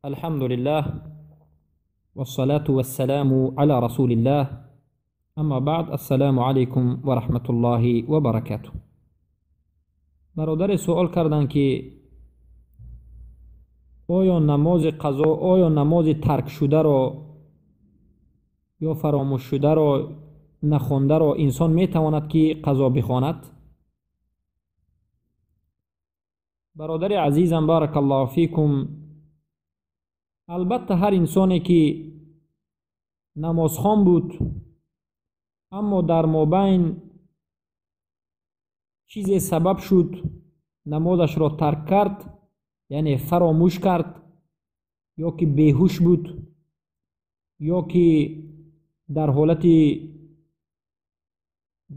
الحمد لله والصلاة والسلام على رسول الله اما بعد السلام علیکم و رحمت الله و برکاته. برادر سوال کردند که آیا نماز قضا، آیا نماز ترک شده را یا فراموش شده را، نخوانده را انسان میتواند که قضا بخواند؟ برادر عزیزم بارک الله فیکم، البته هر انسانی که نمازخوان بود اما در مابین چیزی سبب شد نمازش را ترک کرد، یعنی فراموش کرد، یا که بیهوش بود، یا که در حالت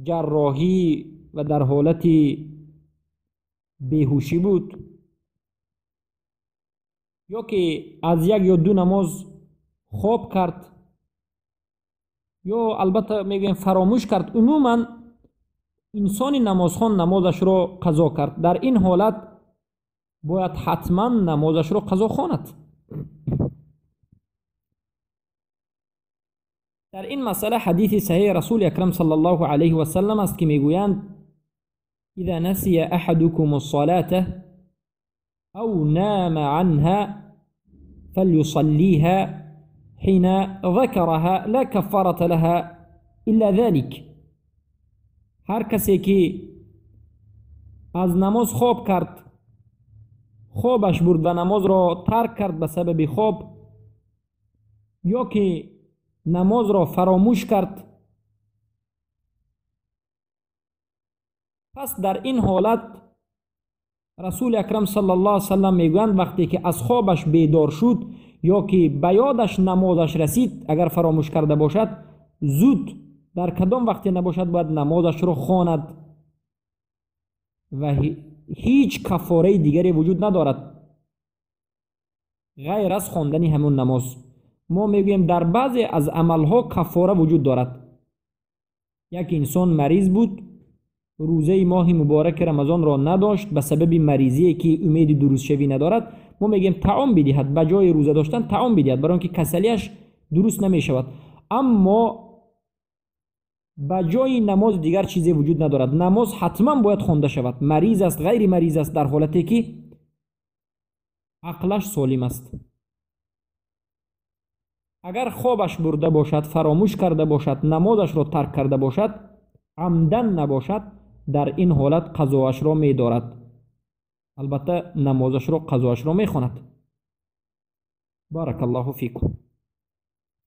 جراحی و در حالت بیهوشی بود، یا که از یک یا دو نماز خواب کرد، یا البته میگیم فراموش کرد. عموما انسان نمازخوان نمازش را قضا کرد، در این حالت باید حتما نمازش را قضا خواند. در این مسئله حدیث صحیح رسول اکرم صلی الله علیه و سلم است که میگویند اذا نسی احدكم الصلاة او نام عنها فليصليها حين ذكرها لا كفارة لها الا ذلك. هر کسی که از نماز خواب کرد، خوابش برد و نماز را ترک کرد به سبب خواب، یا که نماز را فراموش کرد، پس در این حالت رسول اکرم صلی الله علیه وسلم میگویند وقتی که از خوابش بیدار شد یا که به یادش نمازش رسید، اگر فراموش کرده باشد زود در کدام وقتی نباشد باید نمازش را خواند و هیچ کفاره دیگری وجود ندارد غیر از خواندن همون نماز. ما میگوییم در بعضی از عملها کفاره وجود دارد. یک انسان مریض بود، روزه ماه مبارک رمضان را نداشت به سبب مریضی که امید درست شوی ندارد، ما میگیم طعام بدهد، به جای روزه داشتن طعام بدهد، برای اینکه کسلیش درست نمیشود. اما به جای نماز دیگر چیزی وجود ندارد، نماز حتما باید خوانده شود. مریض است، غیر مریض است، در حالتی که عقلش سالم است. اگر خوابش برده باشد، فراموش کرده باشد، نمازش را ترک کرده باشد، عمدن نباشد، در این حالت قضاش را می دارد، البته نمازش را قضاش را می خواند. بارک الله فیکم.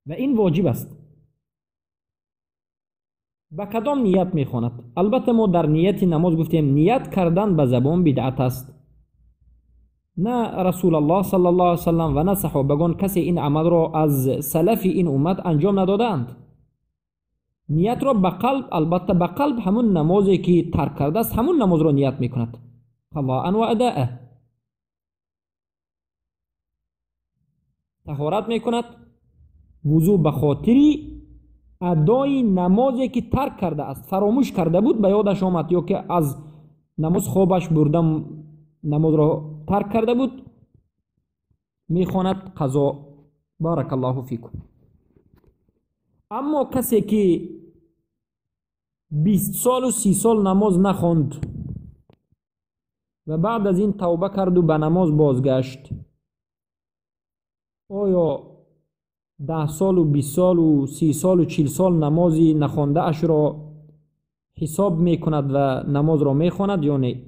و این واجب است. به کدام نیت می خواند؟ البته ما در نیت نماز گفتیم نیت کردن به زبان بدعت است. نه رسول الله صلی الله علیه وسلم و نه صحابگان کسی این عمل را از سلف این امت انجام ندادند. نیت را به قلب، البته به قلب همون نمازی که ترک کرده است همون نماز را نیت میکند، قضاء و اداء. طهارت میکند، وضو به خاطری ادای نمازی که ترک کرده است، فراموش کرده بود به یادش آمد، یا که از نماز خوابش بردم نماز را ترک کرده بود، میخواند قضا. بارک الله فیکم. اما کسی که 20 سال و 30 سال نماز نخواند و بعد از این توبه کرد و به نماز بازگشت، آیا 10 سال و 20 سال و 30 سال و 40 سال نمازی نخوانده اش را حساب میکند و نماز را میخواند یا نه؟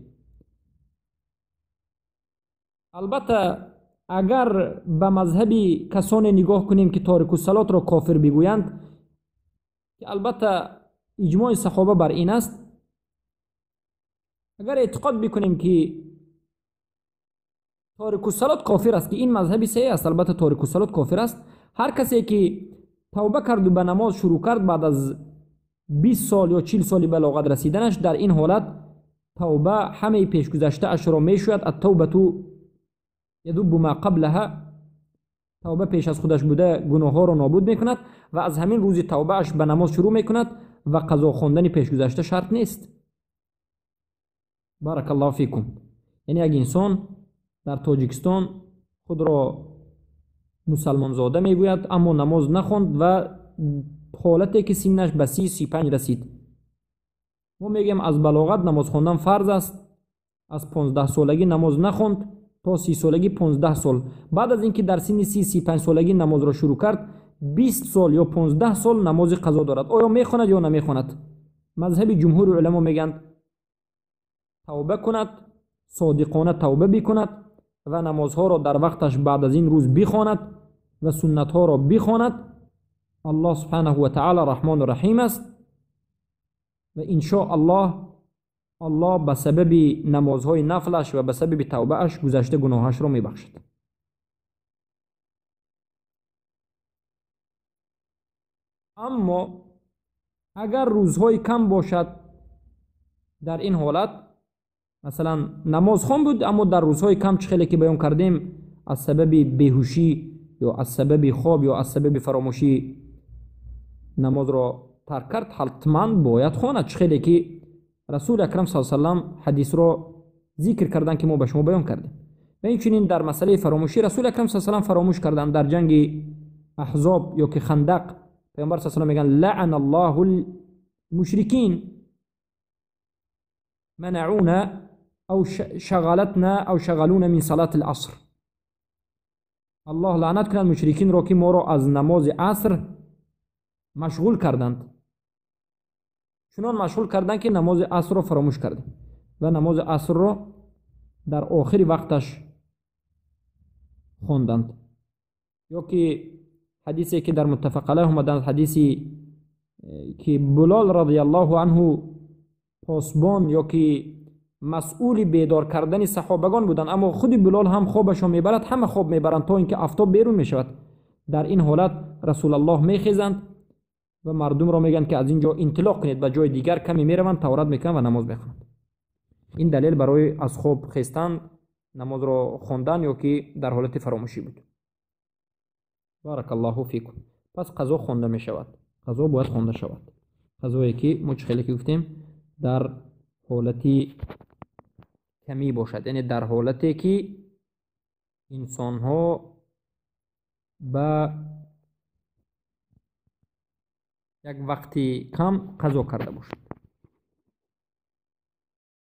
البته اگر به مذهب کسانی نگاه کنیم که تارک الصلات را کافر بگویند، که البته اجماع صحابه بر این است، اگر اعتقاد بکنیم که تارک الصلات کافر است، که این مذهب صحیح است، البته تارک الصلات کافر است، هر کسی که توبه کرد و به نماز شروع کرد بعد از 20 سال یا 40 سال بلاغت رسیدنش، در این حالت توبه همه پیشگذشته اش را میشوید. التوبه یذب ما قبلها، توبه پیش از خودش بوده گناه ها را نابود میکند و از همین روز توبه اش به نماز شروع میکند و قضا خواندن پیشگذشته شرط نیست. بارک الله فیکم. یعنی یک انسان در تاجیکستان خود را мусалмонзода мегӯяд, аммо намоз нахонд ва ҳолате ки синнаш ба 30-35 расид. Мо мегӯем аз балоғат намоз хондан фарз аст. Аз 15 солагӣ намоз нахонд то 30 солагӣ 15 сол. Баъд аз инки дар синни 30-35 солагӣ намозро шурӯъ кард, 20 сол ё 15 сол намози қазо дорад. Оё мехонад ё намехонад? Мазҳаби ҷумҳури уламо мегӯянд тавба кунад, содиқона тавба бикунад ва намозҳоро дар вақташ баъд аз ин рӯз бихонад ва суннатҳоро бихонад. Аллоҳ субҳанаҳу ва таъала раҳмону раҳим аст ва иншоаллоҳ Аллоҳ ба сабаби намозҳои нафлаш ва ба сабаби тавбааш гузашта гуноҳашро мебахшад. Аммо агар рӯзҳои кам бошад, дар ин ҳолат масалан намозхон буд, аммо дар рӯзҳои кам чӣ хеле ки баён кардем, аз сабаби беҳушӣ ё аз сабаби хоб ё аз сабаби фаромӯшӣ намозро тарк кард, ҳатман бояд хонад. Чӣ хеле ки расули акрам саллаллоҳу алайҳи васаллам ҳадисро зикр карданд ки мо ба шумо баён кардем. Ва инчунин дар масъалаи фаромӯшӣ расули акрам саллаллоҳу алайҳи васаллам фаромӯш карданд дар ҷанги аҳзоб ё ки хандақ. Паёмбар саллаллоҳу алайҳи васаллам мегӯянд лаъана аллоҳу лмушрикин манауна ав шағалатна ав шағалуна мин салати ласр. Аллоҳ лаънат кунад мушрикинро ки моро аз намози аср машғул карданд. Чунон машғул карданд ки намози асрро фаромӯш кардем ва намози асрро дар охири вақташ хонданд. Ё ки ҳадисе ки дар муттафақ алайҳ омаданд, ҳадиси ки Билол радиаллоҳу анҳу посбон ё ки масъули бедор кардани саҳобагон буданд, аммо худи Билол ҳам хобашон мебарад, ҳама хоб мебаранд то инки афтоб берун мешавад. Дар ин ҳолат расулаллоҳ мехезанд ва мардумро мегӯянд ки аз ин ҷо интилоқ кунед ба ҷои дигар, каме мераванд, таврат мекунанд ва намоз мехонанд. Ин далел барои аз хоб хестан, намозро хондан ё ки дар ҳолати фаромӯшӣ буд. Баракаллоҳу фикум. Пас қазо хонда мешавад. Қазо бояд хонда шавад. Қазое ки мо чӣ хеле ки гуфтем дар ҳолати камӣ бошад, яъне дар ҳолате ки инсонҳо ба як вақти кам қазо карда бошад.